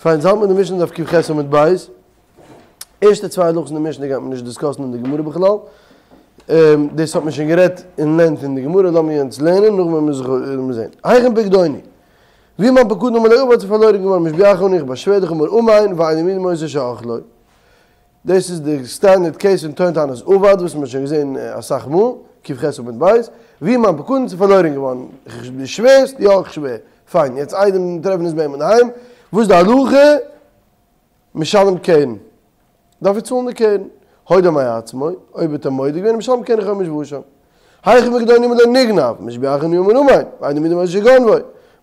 פיין, אונז האלט מיר די משנה דף ק"ח עמוד ב'. ערשטע צוויי הלכות אין די משנה גייט מען נישט דיסקאסן אין די גמרא בכלל. דאס האט מען שוין גערעדט אין לענגט אין די גמרא, לאמיר יעצט לערנען, נאכדעם וועלן מיר זיך וועלן זען. היכן פקדוני? ווי מיין פקדון אמר לו אבד ס'איז פארלוירן געווארן משביעך אני איך באשווער דיך אמר אמן ואין מעמידין אותו שאכלו. דאס איז די סטענדערט קעיס פון טוען טענת אבד וואס מען האט שוין געזען אסאך מאל, ק"ח עמוד ב', ווי מיין פקדון ס'איז פארלוירן געווארן, דו שווערסט? יא איך שווער. פיין, יעצט עדים טרעפן עס ביי אים אינדערהיים, וואס איז די הלכה? משלם קרן, דארף ער צאלן די קרן, הודה מעצמו, אויב האט ער מודה געווען, משלם קרן חומש ואשם. היכן פקדוני אמר לו נגנב, משביעך אני אמר אמן, ואין מעמידין אותו שגנבו,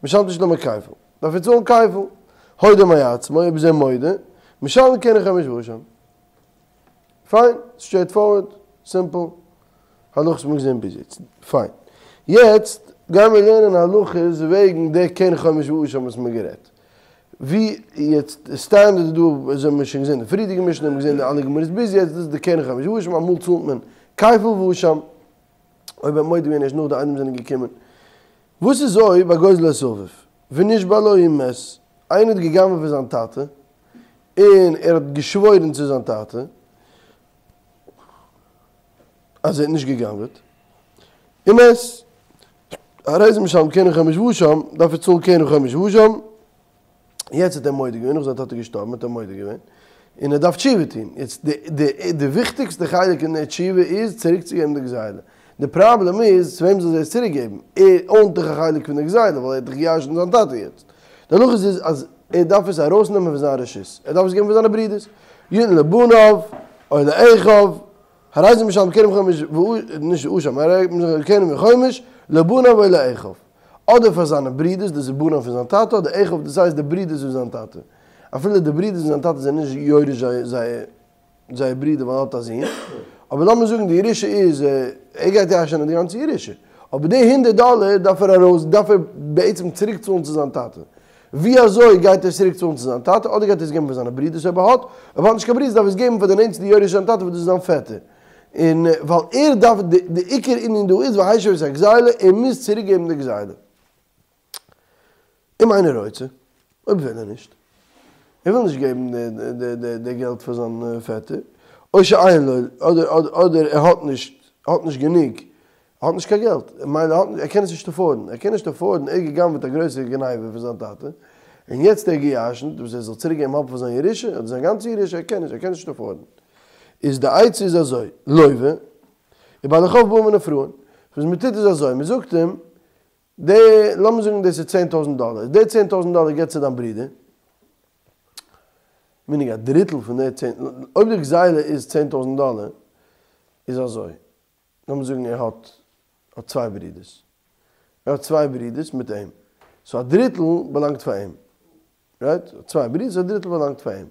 משלם תשלומי כפל, דארף ער צאלן כפל. הודה מעצמו, אויב איז ער מודה, משלם קרן חומש ואשם. פיין, סטרעיט פארווערד, סימפל, הלכות האט מען געזען ביז יעצט, פיין. יעצט גייען מיר לערנען הלכות וועגן די קרן חומש ואשם וואס מ'האט גערעדט. ווי יעצט די סטענדערט איז דא, אזוי האבן מיר שוין געזען די פריערדיגע משנה, האבן געזען די אלע גמרות ביז יעצט, דאס איז די קרן חומש ואשם, אמאל צאלט מען כפל ואשם, אויב ער האט מודה געווען ערשט נאך די עדים זענען געקומען. וואס איז אויב הגוזל את אביו ונשבע לו ומת, איינער האט גע'גנב'עט פון זיין טאטע, און ער האט געשוואוירן צו זיין טאטע אז ער האט נישט גע'גנב'עט, ומת, הרי זה משלם קרן וחומש ואשם, דארף ער צאלן קרן וחומש ואשם, יעצט האט ער מודה געווען, נאך זיין טאטע איז געשטארבן האט ער מודה געווען, און ער דארף תשובה טון, יעצט די די וויכטיגסטע חלק אין די תשובה איז צוריק צו געבן די גזילה, די פראבלעם איז צו וועם זאל ער עס צוריק געבן, ער אוינט דאך א חלק פון די גזילה ווייל ער האט דאך גע'ירש'נט זיין טאטע יעצט, די הלכה איז אז ער דארף עס ארויס נעמען פון זיין רשות, ער דארף עס געבן פאר זיינע ברודערס, יתן לבניו או לאחיו, הרי זה משלם קרן וחומש, נישט אשם, הרי זה קרן וחומש, לבניו או לאחיו. אדער פאר זיינע ברודערס, דאס איז בניו פון זיין טאטע, אדער אחיו, דאס הייסט די ברודערס פון זיין טאטע. אפילו די ברודערס פון זיין טאטע זענען נישט יורש זייער זייער ברודער ווייל ער האט א זון, אבער לאמיר זאגן די ירושה איז, ער גייט ירש'ענען די גאנצע ירושה, אבער די הונדערט דאלער דארף ער ארויס, דארף ער בעצם צוריק צאלן צו זיין טאטע. ווי אזוי גייט ער עס צוריק צאלן צו זיין טאטע? אדער גייט ער עס געבן פאר זיינע ברודערס אויב ער האט, אויב ער האט נישט קיין ברודערס דארף ער עס געבן פאר די נענטסטע יורש זיין טאטע וואס דאס איז זיין פעטער. און ווייל ער דארף, די עיקר ענין דא איז והשיב את הגזילה, ער מוז צוריק געבן די גזילה. אם אינו רוצה, אויב וויל ער נישט, ער וויל נישט געבן די געלט פאר זיין פעטער, או שאין לו, אדער ער האט נישט, האט נישט גענוג, ער האט נישט קיין געלט, מילא האט ער קען עס נישט עפארדן, ער קען נישט עפארדן, ער האט גע'גנב'עט א גרויסע גניבה פון זיין טאטע, און יעצט האט ער גע'ירש'נט, וואס ער זאל צוריק געבן האלב פון זיין ירושה, אדער זיין גאנצע ירושה, ער קען נישט, ער קען עס נישט עפארדן. איז די עצה איז אזוי, לוה, ובעלי חוב באין ונפרעין, וואס מען טוט איז אזוי, מען זאגט אים, די, לאמיר זאגן דאס איז 10,000 דאלער, די 10,000 דאלער געבט צו דיין ברודער, מיינינג א דריטל פון די צען, אויב די גזילה איז 10,000 דאלער, איז אזוי, לאמיר זאגן ער האט האט צוויי ברודערס, ער האט צוויי ברודערס מיט אים, סאו א דריטל באלאנגט פאר אים, רייט? צוויי ברודערס א דריטל באלאנגט פאר אים,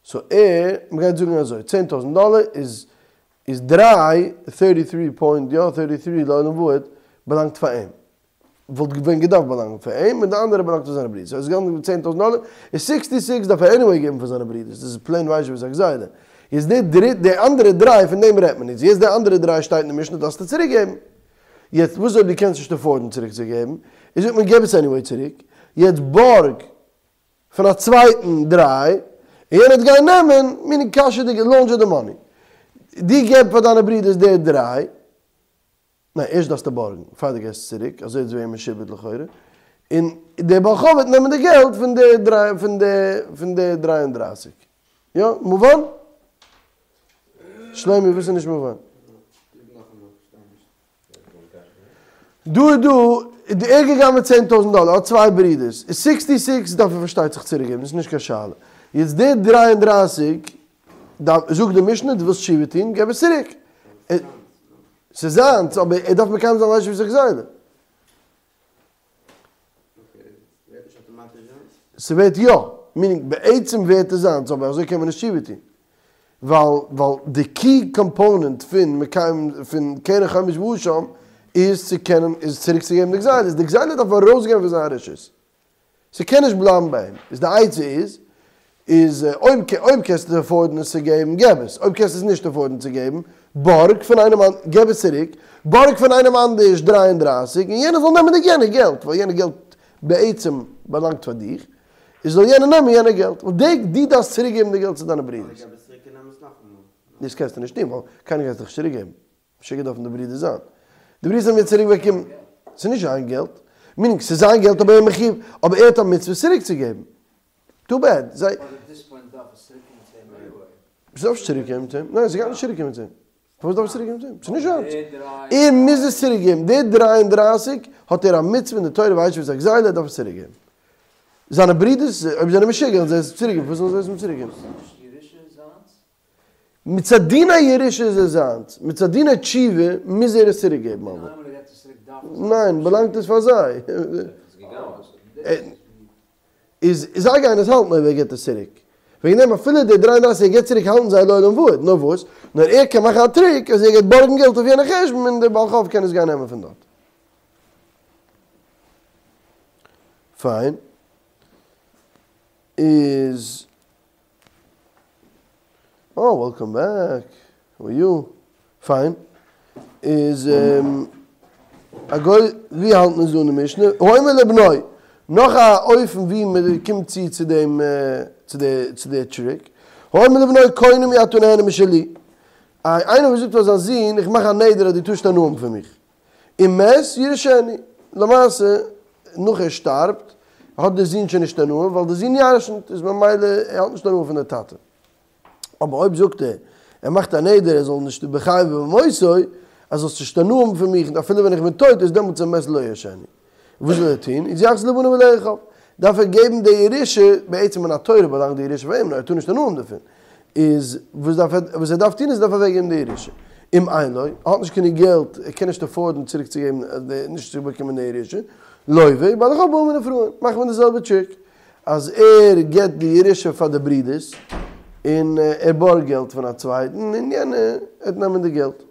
סאו ער, מ'גייט זאגן אזוי, 10,000 דאלער איז איז דריי, thirty three point, יא, thirty three לעולם ועד, באלאנגט פאר אים. וואלט געווען געדארפט באלאנגען פאר אים, און די אנדערע באלאנגט פאר זיינע ברידער. סאו ער איז געגאנגען מיט 10,000 דאלער, און sixty six דארף ער עניוועי געבן פאר זיינע ברידערס, דאס איז פלעין והשיב את הגזילה. יעצט די דריט, די אנדערע דריי, פון דעם רעדט מען יעצט. יעצט די אנדערע דריי שטייט אין די משנה דארפסטו צוריק געבן. יעצט וואס אויב דו קענסט נישט עפארדן צוריק צו געבן? איז זאגט מען געב עס עניוועי צוריק. יעצט בארג פון א צווייטן דריי, און יענער וועט גיין נעמען, מיענינג קעש די, לאנדער די מאני. דו געב פאר דיינע ברידערס די דריי, ניין ערשט דארפסטו בארגן פאר דו געסט צוריק, אזוי וועט עס ווערן משועבד לכאורה, און דער בעל חוב וועט נעמען די געלט פון די דריי פון די פון די 33. יא? מובן? שלומי וואס איז נישט מובן? דא איז דא, ער געגאנגען מיט 10,000 דאלער, האט צוויי ברידערס, איז 66 דארף ער פארשטייט זיך צוריק געבן, דאס איז נישט קיין שאלה. יעצט די 33, דארף, זאגט די משנה, דו ווילסט תשובה טון, געב עס צוריק. ס'איז זיינס, אבער ער דארף מקיים זיין והשיב את הגזילה. ס'ווערט יא, מיענינג בעצם ווערט עס זיינס, אבער אזוי קען מען נישט תשובה טון. ווייל ווייל די קי קאמפאונענט פון מקיים פון קרן חומש ואשם איז צו קענען איז צוריק צו געבן די גזילה, איז די גזילה דארף ארויסגיין פון זיין רשות. ס'קען נישט בלייבן ביי אים. איז די עצה איז, איז אויב אויב קענסטו עפארדן עס צו געבן, געב עס. אויב קענסטו עס נישט עפארדן צו געבן, בארג פון איינעם אנ, געב עס צוריק, בארג פון איינעם אנדערש 33, און יענער זאל נעמען די יענע געלט, ווייל יענע געלט בעצם באלאנגט פאר דיך. איז זאל יענער נעמען יענע געלט, ווייל די דו דארפסט צוריק געבן די געלט צו דיינע ברודערס. דאס קענסטו נישט טון ווייל קיינער גייט עס דיך נישט צוריק געבן. משוגע דארפן די ברידער זיין. די ברידערס האבן יעצט צוריק באקומען. ס'איז נישט זיין געלט. מינינג, ס'איז זיין געלט אבער ער איז מחויב, אבער ער האט א מצוה עס צוריק צו געבן. טו בעד. זיי. ס'דארף נישט צוריק קומען צו אים. ניין, ס'גייט נישט צוריק קומען צו אים. פארוואס דארף עס צוריק קומען צו אים? ס'איז נישט זיינס. ער מוז עס צוריק געבן. די 33 האט ער א מצוה אין די תורה והשיב את הגזילה, ער דארף עס צוריק געבן. זיינע ברידערס, אויב זיי זענען משוגע, זאלן זיי עס צוריק געבן. פארוואס זאלן זיי עס אים צוריק געבן? מצד דיני ירושה איז עס זיינס, מצד דיני תשובה מוז ער עס צוריק געבן אבער. ניין, באלאנגט עס פאר זיי. איז זיי גייען עס האלטן אויב ער געבט עס צוריק. וועגן דעם אפילו די 33 ער געבט צוריק האלטן זיי לעולם ועד, נאר וואס? נאר ער קען מאכן א טריק אז ער גייט בארגן געלט אויף יענע חשבון און דער בעל חוב קען עס גיין נעמען פון דארט. פיין. איז. אה, וועלקאם בעק, האו אר יו? פיין. איז א גוי, ווי האלט מען דא אין די משנה? האומר לבנו, נאך א אופן ווי מען קומט צו צו דעם צו די צו די טריק, האומר לבנו קונם אי אתה נהנה משלי, איינער וואס זאגט פאר זיין זון איך מאך א נדר אז דו טארסט הנאה האבן פון מיך, אם מת יירשנו, למעשה נאך ער שטארבט האט דער זון שוין נישט הנאה ווייל דער זון ירשנ'ט איז ממילא ער האט נישט הנאה פון די טאטע. אבער אויב זאגט ער ער מאכט א נדר ער זאל נישט בחייו ובמותו אז זאלסט נישט הנאה האבן פון מיך אפילו ווען איך בין טויט איז דעמאלטס אם מת לא יירשנו. וואס זאל ער טון? איז יחזיר לבניו ולאחיו. דארף ער געבן די ירושה, בעצם מן התורה באלאנגט די ירושה פאר אים, נאר ער טאר נישט הנאה האבן דערפון. איז וואס דארף ער, וואס ער דארף טון איז ער דארף אוועקגעבן די ירושה. אם אין לו, ער האט נישט גענוג געלט, ער קען נישט עפארדן צוריק צו געבן, נישט צו באקומען די ירושה, לוה, ובעלי חוב באים ונפרעין, מאכט מען די זעלבע טריק, אז ער געבט די ירושה פאר די ברודערס, און ער בארגט געלט פון א צווייטן, און יענער וועט נעמען די געלט.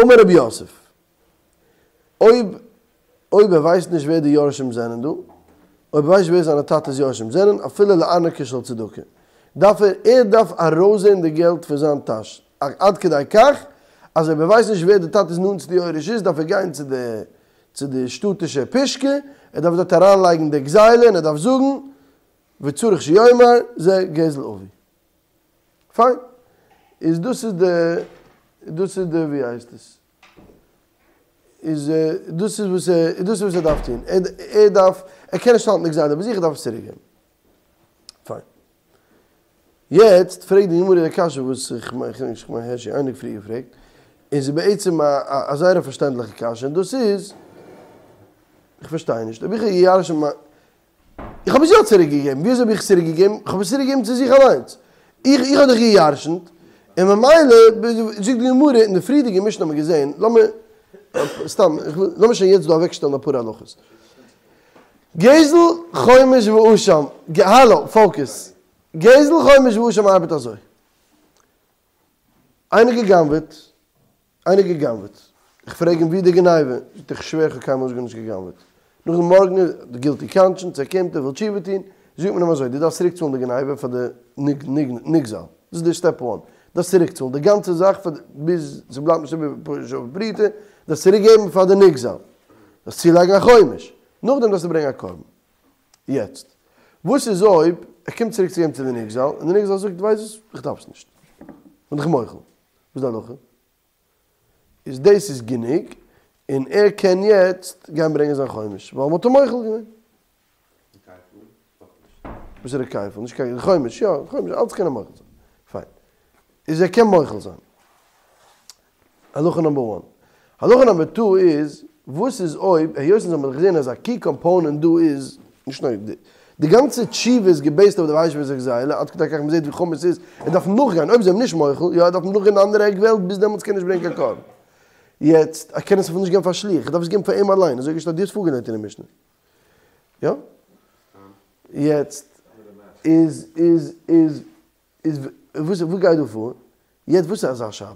אמר רב יוסף, אויב אויב ער ווייסט נישט ווער די יורשים זענען דא, אויב ער ווייסט נישט ווער זיינע טאטע'ס יורשים זענען, אפילו לארנקו של צדקה, דארף ער ער דארף ארויסזען די געלט פון זיין טאש, עד כדי כך אז אויב ער ווייסט נישט ווער די טאטע'ס נאנטסטע יורש איז, דארף ער גיין צו די צו די שטאטישע פושקע, ער דארף דארט אריינלייגן די גזילה און ער דארף זאגן וצריך שיאמר זה גזל אבי. פיין. איז דאס איז די דאס איז די ווי הייסט עס? איז דאס איז וואס ער דאס איז וואס ער דארף טון. ער דארף ער קען נישט האלטן די גזילה ביי זיך ער דארף עס צוריק געבן. פיין. יעצט פרעגט די גמרא די קשיא וואס איך מיין איך מיין הערשי אייניג פריער געפרעגט, און ס'איז בעצם א א זייער א פארשטענדליכע קשיא און דאס איז, איך פארשטיי נישט, אויב איך האב געירשנט מיין איך האב עס יא צוריק געגעבן, ווי אזוי האב איך עס צוריק געגעבן? איך האב עס צוריק געגעבן צו זיך אליינס, איך איך האב דאך גע'ירש'נט, און ממילא זאגט די גמרא, אין די פריערדיגע משנה האט מען געזען, לאמיר סתם, לאמיר שוין יעצט דא אוועק שטעלן אפאר הלכות. גזל חומש ואשם, האלא, פאוקעס, גזל חומש ואשם ארבעט אזוי, איינער גע'גנב'עט, איינער גע'גנב'עט. איך פרעג אים ווי איז די גניבה? זאגט ער איך שווער איך האב קיינמאל נישט גארנישט גע'גנב'עט. נאכדעם מארגן איז די גילטי קאנטשענס, ער קומט ער וויל תשובה טון, זאגט מען אים אזוי דו דארפסט צוריק צאלן די גניבה פאר די נגזל, דאס איז די סטעפ וואן, דארפסט צוריק צאלן די גאנצע זאך פאר ביז ס'בלייבט נישט איבער שווה פרוטה, דארפסט צוריק געבן פאר די נגזל, דארפסט צולייגן א חומש, נאכדעם דארפסטו ברענגען א קרבן. יעצט, וואס איז אויב ער קומט צוריק צו געבן צו די נגזל, און די נגזל זאגט ווייסט וואס, איך דארף עס נישט, כ'בין דיך מוחל. וואס איז די הלכה? איז דאס איז גענוג, און ער קען יעצט גיין ברענגען זיין חומש, ווייל מ'האט אים מוחל געווען. וואס איז די כפל? נישט קיין חומש, יא, חומש, אלץ קען ער מוחל זיין. פיין. איז ער קען מוחל זיין. הלכה נאמבער וואן. הלכה נאמבער טו איז, וואס איז אויב, היות אונז האבן געזען אז א קי קאמפאונענט דא איז, נישט נאר די, די גאנצע תשובה איז געבעיסט אויף די והשיב את הגזילה, עד כדי כך מ'זעט ווי חמור ס'איז, ער דארף נאכגיין, אויב איז ער אים נישט מוחל, יא ער דארף נאכגיין די אנדערע עק וועלט ביז דעמאלטס קען ער נישט ברענגען קיין קרבן. יעצט, ער קען עס אפילו נישט געבן פאר א שליח, ער דארף עס געבן פאר אים אליין, אזוי געשטאנען, דו האסט פארגעלערנט אין די משנה. יא? יעצט, איז, איז, איז, איז, וואס, וואס גייט דא פאר? יעצט וואס איז אזא שאלה?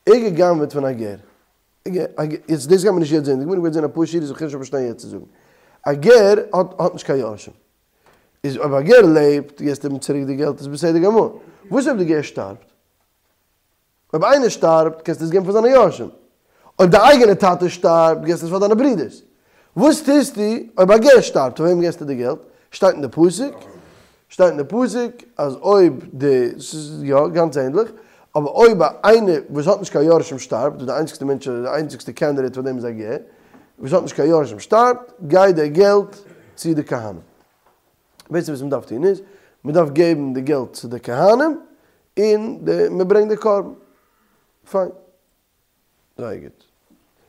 ער גע'גנב'עט פון א גר. יעצט דאס גייט מען נישט יעצט זעהן, די גמרא גייט זעהן אפאר שורות איך קען נישט פארשטיין יעצט צו זאגן. א גר האט האט נישט קיין יורשים. איז אויב א גר לעבט געסטו אים צוריק די געלט איז בסדר גמור. וואס אויב די גר שטארבט? אויב איינער שטארבט קענסטו עס געבן פאר זיינע יורשים. אויב די אייגענע טאטע שטארבט געסטו עס פאר דיינע ברודערס. וואס טוסטו אויב א גר שטארבט, פאר וועם געסטו די געלט? שטייט אין די פסוק, שטייט אין די פסוק אז אויב די, ס'איז יא גאנץ ענדליך, אבער אויב איינער וואס האט נישט קיין יורשים שטארבט, די איינציגסטע מענטש, די איינציגסטע קענדידעיט פאר דעם איז א גר, וואס האט נישט קיין יורשים שטארבט, גייט די געלט צו די כהנים. בעצם וואס מ'דארף טון איז, מ'דארף געבן די געלט צו די כהנים, און די, מ'ברענגט די קרבן. פיין. זייער גוט.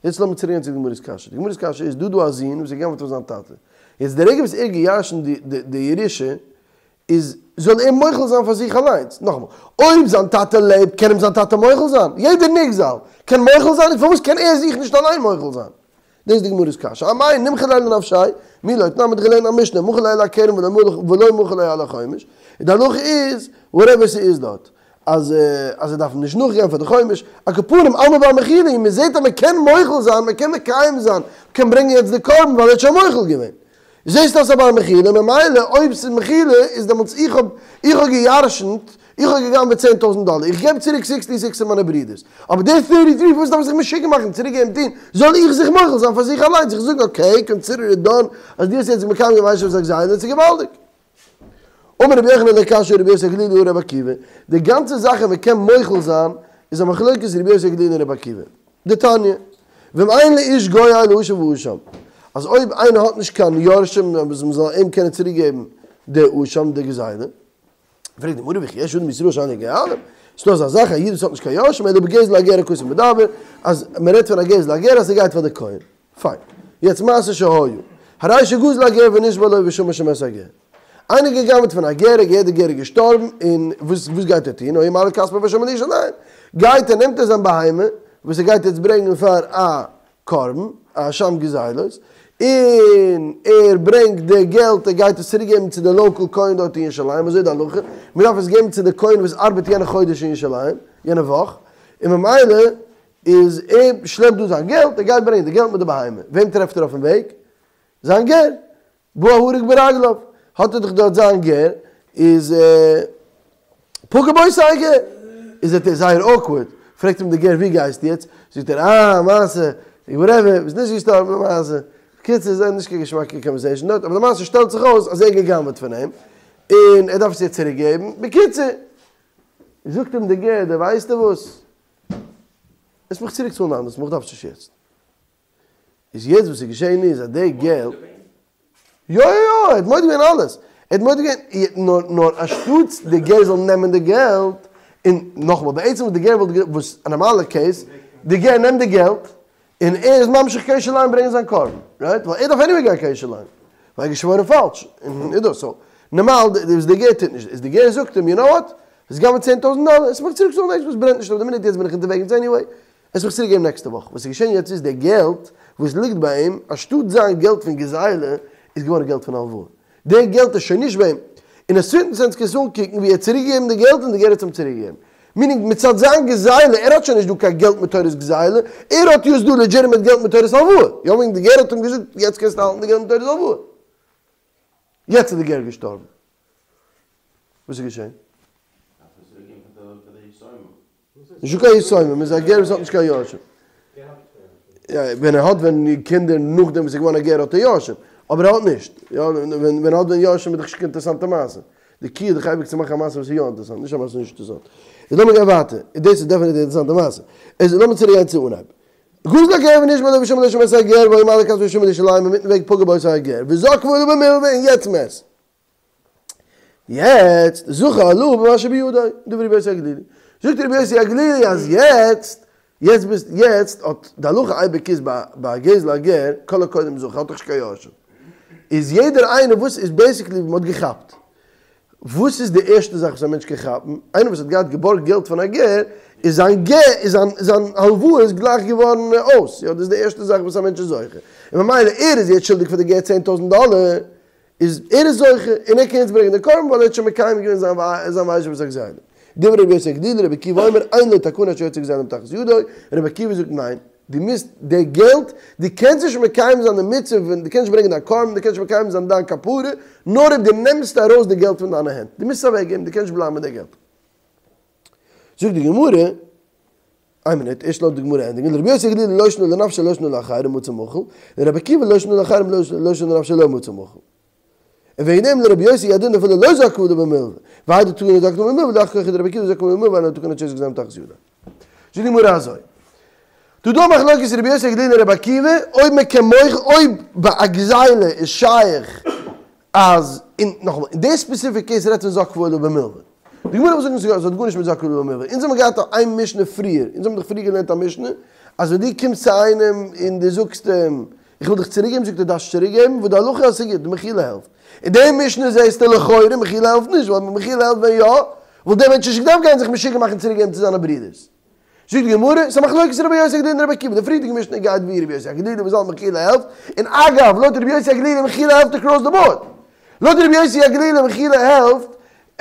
יעצט לאמיר צוריק גיין צו די גמרא'ס קשיא. די גמרא'ס קשיא איז דא דא א זון וואס איז גע'גנב'ט פון זיין טאטע. יעצט די רגע וואס ער האט גע'ירש'נט די די די ירושה, איז זאל ער מוחל זיין פאר זיך אליינס. נאכאמאל, אויב זיין טאטע לעבט קען אים זיין טאטע מוחל זיין. יעדער נגזל קען מוחל זיין, איז פארוואס קען ער זיך נישט אליין מוחל זיין? דאס איז די גמרא'ס קשיא. אמאי נימחי ליה לנפשיה, מי לא תנן מ'האט געלערנט א משנה, מחל ליה על הכרם ולא מחל ליה על החומש. און די הלכה איז, וואטעווער ס'איז דארט. אז אז זיי דארפן נישט נאכגיין פאר די חומש, על כל פנים אלמא בר מחילה, און מען זעט אז מען קען מוחל זיין, מען קען מקיים זיין, מען קען ברענגען יעצט די קרבן ווייל ער האט שוין מוחל געווען. זעסט אז ס'איז א בר מחילה, ממילא אויב ס'איז מחילה איז דעמאלטס איך האב איך האב גע'ירש'נט, איך האב גע'גנב'עט צען טויזנט דאלער, איך געב צוריק סיקסטי סיקס צו מיינע ברודערס, אבער די טערטי טרי וואס דארף איך זיך משוגע מאכן צוריק געבן טון, זאל איך זיך מוחל זיין פאר זיך אליינס, איך זאג okay, consider it done אז דו האסט יעצט מקיים געווען והשיב את הגזילה, ס'איז געוואלדיג. אמר רבי יוחנן לא קשיא רבי יוסי הגלילי הא רבי עקיבא, די גאנצע זאך אז מען קען מוחל זיין איז א מחלוקת רבי יוסי הגלילי און רבי עקיבא. דתניא, ואם אין לאיש גואל להשיב האשם, אז אויב איינער האט נישט קיין יורשים וואס מען זאל אים קענען צוריק געבן די אשם די גזילה, פרעגט די גמרא וכי יש אדם בישראל שאין לו גואלים, ס'דא אזא זאך א איד וואס האט נישט קיין יורשים אלא בגזל הגר הכתוב מדבר, אז מען רעדט פון א גזל הגר אז ס'גייט פאר די כהן. פיין. יעצט מעשה שהיה. הרי שגזל הגר ונשבע לו ושמע שמת הגר. איינער האט גע'גנב'ט פון א גר, גר די גר איז געשטארבן, און וואס וואס גייט ער טון? היה מעלה כספו ואשמו לירושלים. גייט ער נעמט ער זיין בהמה, וואס ער גייט יעצט ברענגען פאר א קרבן, א אשם גזילות, און ער ברענגט די געלט, ער גייט עס צוריק געבן צו די local כהן דארט אין ירושלים, אזוי איז די הלכה, מען דארף עס געבן צו די כהן וואס ארבעט יענע חודש אין ירושלים, יענע וואך, און ממילא איז ער שלעפט דא זיין געלט, ער גייט ברענגען די געלט מיט די בהמה, וועם טרעפט ער אויפן וועג? זיין גר! בא ההרוג ברגליו, האט ער דאך דארט זיין גר, איז פגע באותו הגר, איז ער זייער awkward, פרעגט אים די גר ווי גייסטו יעצט? זאגט ער אה מעשה, וואטעווער, ביסט נישט געשטארבן למעשה, בקיצור איז נישט קיין געשמאקע conversation דארט, אבער למעשה שטעלט זיך אויס אז ער האט גע'גנב'עט פון אים, און ער דארף עס יעצט צוריק געבן, בקיצור, זאגט אים די גר, די ווייסטו וואס? וועסט מיך צוריק צאלן אנדערס מאל, איך דארף עס נישט יעצט. איז יעצט וואס איז געשען איז אז די געלט, יא יא יא, ער האט מודה געווען אלעס, ער האט מודה געווען, נאר נאר אנשטאטס די גר זאל נעמען די געלט, און נאכאמאל בעצם וואס די גר וואלט וואס א נארמאלע case, די גר נעמט די געלט, און ער איז ממשיך קיין ירושלים ברענגען זיין קרבן, right? ווייל ער דארף anyway גיין קיין ירושלים, ווייל ער האט געשוואוירן פאלש, און איז דאס so. נארמאל וואס די גר טוט נישט, איז די גר זאגט אים, you know what? האסט געגנב'עט 10,000 דאלער, עס מיך צוריק צאלן נעקסט וואס ברענט נישט אויף די מינוט, יעצט בין איך אונטערוועגנס anyway, עס מיך צוריק געבן נעקסטע וואך. וואס איז געשען יעצט איז די געלט וואס ליגט ביי אים, אנשטאט זיין געלט פון גזילה, איז געווארן געלט פון הלוואה. די געלט איז שוין נישט ביי אים. אין א certain sense קענסטו אנקוקן ווי ער האט צוריק געגעבן די געלט און די גר האט עס אים צוריק געגעבן. meaning מצד זיין גזילה, ער האט שוין נישט דא קיין געלט מתורת גזילה, ער האט יעצט דא legitimate געלט מתורת הלוואה. יא וועגן די גר האט אים געזאגט יעצט קענסטו האלטן די געלט מתורת הלוואה. יעצט איז די גר געשטארבן. וואס איז געשען? נישטא קיין יתומים, איז א גר וואס האט נישט קיין יורשים. ווען ער האט ווען קינדער נאכדעם וואס ער איז געווארן א גר האט ער יורשים, אבער ער האט נישט. יא, ווען ער האט ווען יורשים איז דאך נישט קיין אינטערעסאנטע מעשה. די key איז דאך אייביג צו מאכן א מעשה וואס איז יא אינטערעסאנט, נישט א מעשה וואס איז נישט אינטערעסאנט. איז לאמיר גיין ווייטער, דאס איז definitely די אינטערעסאנטע מעשה. איז לאמיר צוריק גיין צו אנהייב. גזל הגר ונשבע לו ושמע שמת הגר והיה מעלה כספו ואשמו לירושלים אינמיטן וועג פגע באותו הגר וזקפו עליו במלוה און יעצט מת. יעצט זכה הלוה במה שבידו, דברי רבי יוסי הגלילי. זאגט רבי יוסי הגלילי אז יעצט, יעצט ביסט, יעצט האט די הלכה אייביג איז ביי ביי גזל הגר, כל הקודם זכה, האט דאך נישט קיין יורשים. איז יעדער איינער וואס איז basically ווי מ'האט געכאפט. וואס איז די ערשטע זאך וואס א מענטש קען כאפן? איינער וואס האט געהאט געבארגט געלט פון א גר, איז זיין גע איז זיין זיין הלוואה איז גלייך געווארן אויס. יא, דאס איז די ערשטע זאך וואס א מענטש איז זוכה. און ממילא ער איז יעצט שולדיג פאר די גר 10,000 דאלער, איז ער איז זוכה און ער קען יעצט ברענגען די קרבן ווייל ער האט שוין מקיים געווען זיין זיין והשיב את הגזילה. דברי רבי יוסי הגלילי, רבי עקיבא אומר, אין לו תקנה עד שיוציא גזילה מתחת ידו, רבי עקיבא זאגט ניין, דו מוזט די געלט, דו קענסט נישט מקיים זיין די מצוה פון, דו קענסט נישט ברענגען דיין קרבן, דו קענסט נישט מקיים זיין דיין כפרה, נאר אויב דו נעמסט ארויס די געלט פון דיינע הענט, דו מוזט עס אוועקגעבן, דו קענסט נישט בלייבן מיט די געלט. זאגט די גמרא. איין מינוט, ערשט לאז די גמרא ענדיגן, לרבי יוסי הגלילי לא שנא לנפשיה לא שנא לאחרים מצי מחיל, לרבי עקיבא לא שנא לאחרים לא שנא לנפשיה לא מצי מחיל. און וועגן דעם לרבי יוסי הדין אפילו לא זקפו עליו במלוה, והאי דתקנה זקפו עליו במלוה להודיעך כחו דרבי עקיבא זקפו עליו במלוה ואין תקנת שותק גזילה מתחת ידו. זאגט די גמרא אזוי, דא דא מחלוקת רבי יוסי הגלילי און רבי עקיבא, אויב מען קען מוחל, אויב ביי א גזילה איז שייך אז, און נאכאמאל, אין די specific case רעדט מען זקפו עליו במלוה. די גמרא וועט זאגן ס'האט גארנישט מיט זקפו עליו במלוה. אונז האבן געהאט איין משנה פריער, אונז האבן דאך פריער געלערנט א משנה, אז ווען דו קומסט צו איינעם און דו זאגסט אים, איך וויל דיך צוריקגעבן, זאגט ער דארפסט צוריקגעבן, וואס די הלכה אז ס'גוט, די מחילה העלפט. אין די משנה זעסטו לכאורה מחילה העלפט נישט, ווייל מחילה העלפט ווען יא, וואלט דער מענטש נישט געדארפט גיין זיך משוגע מאכן צוריקגעבן צו זיינע ברודערס. זאגט די גמרא, ס'איז א מחלוקת רבי יוסי הגלילי און רבי עקיבא, די פריערדיגע משנה גייט ווי רבי יוסי הגלילי וואס האלט מחילה העלפט, און אגב, לויט רבי יוסי הגלילי מחילה העלפט across the board. לויט רבי יוסי הגלילי מחילה העלפט,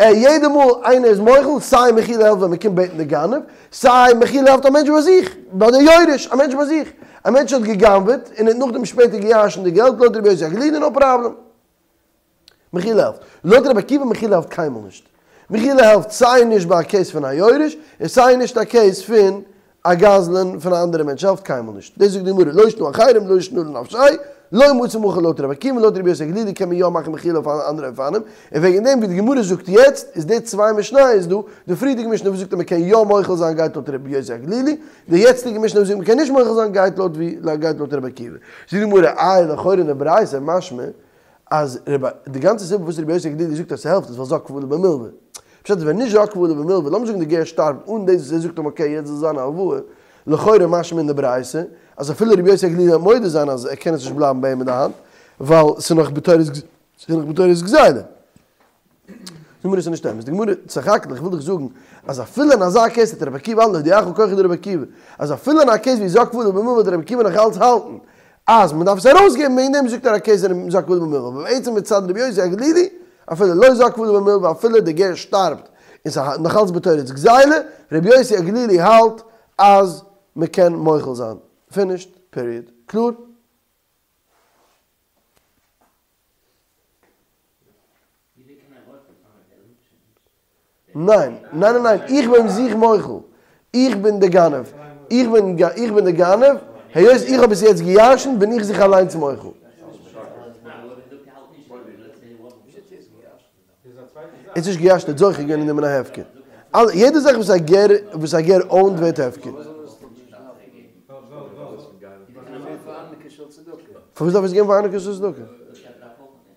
יעדע מאל איינער איז מוחל, סיי מחילה העלפט ווען מ'קומט בעטן די גנב, סיי מחילה העלפט א מענטש ביי זיך, ביי די יורש, א מענטש ביי זיך. א מענטש האט גע'גנב'עט און האט נאכדעם שפעטער גע'ירש'נט די געלט, לויט רבי יוסי הגלילי no problem. מחילה העלפט. לויט רבי עקיבא מחילה העלפט קיינמאל נישט. מחילה העלפט סיי נישט ביי א case פון א יורש, און סיי נישט א case פון א גזלן פון א אנדערע מענטש העלפט קיינמאל נישט. דאס זאגט די גמרא, לא שנא אחרים לא שנא לנפשיה, לא מצי מחיל לויט רבי עקיבא לויט רבי יוסי הגלילי קען מען יא מאכן מחילה אויף אנדערע אופנים, און וועגן דעם ווי די גמרא זאגט יעצט איז די צוויי משניות דא, די פריערדיגע משנה וואס זאגט אז מען קען יא מוחל זיין גייט לויט רבי יוסי הגלילי, די יעצטיגע משנה וואס זאגט מען קען נישט מוחל זיין גייט לויט ווי גייט לויט רבי עקיבא. זאגט די גמרא, איי לכאורה אין די ברייתא משמע אז די גאנצע סיבה וואס רבי יוסי הגלילי זאגט אז ס'העלפט איז ווייל זקפו עליו במלוה. פשט איז ווען נישט זקפו עליו במלוה, לאמיר זאגן די גר שטארבט אן דאס וואס ער זאגט אים okay יעצט זאל זיין א הלוואה, לכאורה משמע אין די ברייתא אז אפילו רבי יוסי הגלילי וועט מודה זיין אז ער קען עס נישט בלייבן ביי אים אין די האנט ווייל ס'איז נאך בתורת ס'איז נאך בתורת גזילה. די גמרא איז נישט אמת, די גמרא סך הכל איך וויל דיך זאגן אז אפילו אין אזא case האט רבי עקיבא להודיעך כחו דרבי עקיבא אז אפילו אין א case ווי זקפו עליו במלוה וועט רבי עקיבא נאך אלץ האלטן אז מען דארף עס ארויסגעבן וועגן דעם זאגט ער א case אין זקפו עליו במלוה אבער בעצם מצד רבי יוסי הגלילי אפילו לא זקפו עליו במלוה אפילו די גר שטארבט און ס'איז נאך אלץ בתורת גזילה רבי יוסי הגלילי האלט אז מען קען מוחל זיין finished period קלאר? ניין, ניין ניין ניין, איך בין זיך מוחל, איך בין די גנב, איך בין איך בין די גנב, היות איך האב עס יעצט געירשנט בין איך זיך אליינס מוחל. עס איז נישט געירשנט, ער האט זוכה געווען אין דעם אין א הפקר. אלע, יעדע זאך וואס א גר, וואס א גר own ט ווערט הפקר. פארוואס דארף איך עס געבן פאר איינער של צדקה?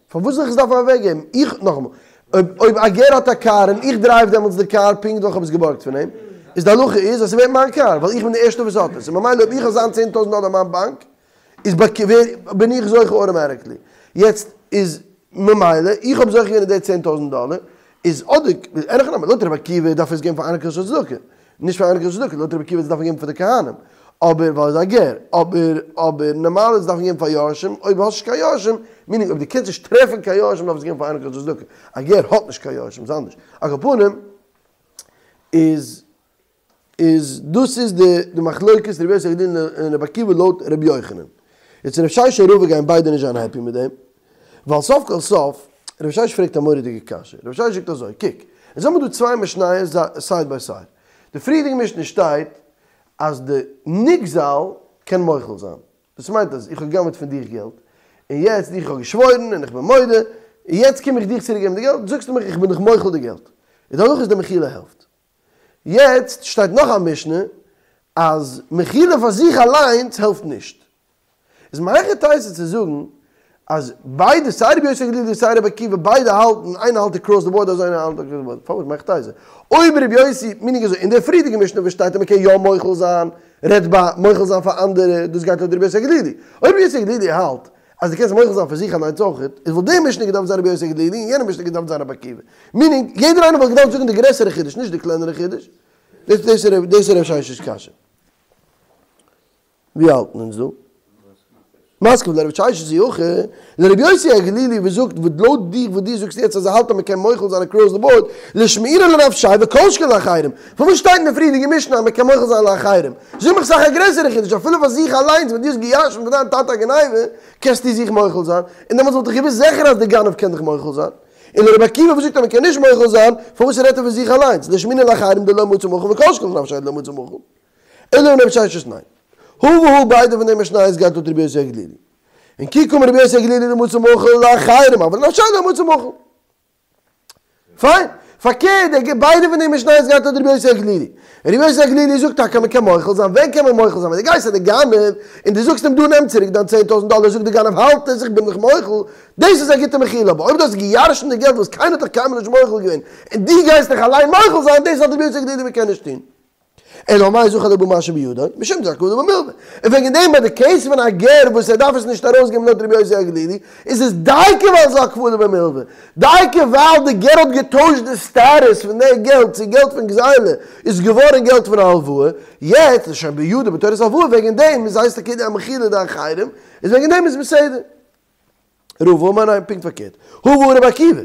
פארוואס זאל איך עס דארפן אוועקגעבן? איך, נאכאמאל, אויב אויב א גר האט א קאר און איך drive דעמאלטס די קאר פונקט ווייל איך האב עס געבארגט פון אים, איז די הלכה איז אז ס'ווערט מיין קאר, ווייל איך בין די ערשטע וואס האט עס, און ממילא אויב איך האב זיין 10,000 דאלער אין מיין באנק, איז בין איך זוכה automatically. יעצט איז ממילא איך האב זוכה געווען אין די 10,000 דאלער, איז אדער, אין הכי נמי, לויט רבי עקיבא דארף ער עס געבן פאר אייניקלעך של צדקה, נישט פאר אייניקלעך של צדקה, לויט רבי עקיבא דארף מען געבן פאר די כהנים, אבער ווייל ער איז א גר, אבער אבער נארמאל איז דארף מען געבן פאר יורשים, אויב האסט נישט קיין יורשים, meaning אויב דו קענסט נישט טרעפן קיין יורשים דארף עס געבן פאר אייניקלעך של צדקה, א גר האט נישט קיין יורשים, איז אנדערש, על כל פנים איז איז דאס איז די די מחלוקת רבי יוסי הגלילי און רבי עקיבא לויט רבי יוחנן. יעצט רב ששת און רבא גייען ביידע נישט זיין happy מיט דעם, ווייל סוף כל סוף, רב ששת פרעגט א מורא'דיגע קשיא, רב ששת זאגט אזוי, קוק, אונז האבן דא צוויי משניות side by side, די פריערדיגע משנה שטייט אז די נגזל קען מוחל זיין, דאס מיינט אז איך האב גע'גנב'עט פון דיך געלט, און יעצט איך האב געשוואוירן און איך בין מודה, און יעצט קום איך דיך צוריק געבן די געלט, זאגסטו מיך איך בין דיך מוחל די געלט, און די הלכה איז די מחילה העלפט. יעצט שטייט נאך א משנה אז מחילה פאר זיך אליינס העלפט נישט. איז מהיכי תיתי צו זאגן אז ביידע סיי רבי יוסי הגלילי סיי רבי עקיבא ביידע האלטן, איינער האלט across the board אז איינער האלט across the board, פארוואס מהיכי תיתי? אויב רבי יוסי, meaning אזוי, אין די פריערדיגע משנה וואס שטייט אז מען קען יא מוחל זיין, רעדט ביי מוחל זיין פאר אנדערע, דאס גייט לויט רבי יוסי הגלילי. אויב רבי יוסי הגלילי האלט אז דו קענסט מוחל זיין פאר זיך אליינס אויכעט, איז וואלט די משנה געדארפט זיין רבי יוסי הגלילי און יענע משנה געדארפט זיין רבי עקיבא. meaning, יעדער איינער וואלט געדארפט זאגן די גרעסערע חידוש, נישט די קלענערע חידוש. דאס איז רב ששת'ס קשיא. ווי האלטן אונז דא? מתקיף לה רב ששת אי הכי, לרבי יוסי הגלילי וואס זאגט וואס לויט דיך וואס דו זאגסט יעצט אז ער האלט אז מען קען מוחל זיין across the board, לשמעינן לנפשיה וכל שכן לאחרים. פארוואס שטייט אין די פריערדיגע משנה אז מען קען מוחל זיין לאחרים? זאג מיך סאך א גרעסערע חידוש, אפילו פאר זיך אליינס ווען דו האסט געירשנט פון דיין טאטע א גניבה, קענסטו זיך מוחל זיין, און דעמאלטס וואלט איך געוואוסט זיכער אז די גנב קען דיך מוחל זיין. און לרבי עקיבא וואס זאגט אז מען קען נישט מוחל זיין, פארוואס רעדט ער פון זיך אליינס? לשמעינן לאחרים דלא מצי מחיל וכל שכן לנפשיה דלא מצי מחיל. אלא אמר רב ששת ניין. הא והא ביידע פון די משניות גייט לויט רבי יוסי הגלילי. און כי קאמר רבי יוסי הגלילי דמצי מחיל לאחרים אבל לנפשיה לא מצי מחיל. פיין. פארקערט, די ביידע פון די משניות גייט לויט רבי יוסי הגלילי. און רבי יוסי הגלילי זאגט טאקע מען קען מוחל זיין. ווען קען מען מוחל זיין? ווען דו גייסט צו די גנב און דו זאגסט אים דא נעם צוריק דיין 10,000 דאלער, זאגט די גנב האלט עס איך בין דיך מוחל, דאס איז א גוטע מחילה, אבער אויב דו האסט געירשנט די געלט וואס קיינער האט דיך קיינמאל נישט מוחל געווען און דו גייסט דיך אליין מוחל זיין, דאס האלט רבי יוסי הגלילי מען קען נישט טון. אלא מאי זכין לבא מה שבידו, משום דזכאי ליה במלוה. און וועגן דעם ביי די case פון א גר וואס ער דארף עס נישט ארויסגעבן לויט רבי יוסי הגלילי, איז עס דייקא ווייל ס'איז זכאי ליה במלוה. דייקא ווייל די גר האט געטוישט די status פון די געלט צו געלט פון גזילה, איז געווארן געלט פון א הלוואה, יעצט איז שוין בידו בתורת הלוואה, וועגן דעם איז הייסט כאילו א מחילה דאחרים, איז וועגן דעם איז בסדר. רבא אמר ניין, פונקט פארקערט. הא והא רבי עקיבא.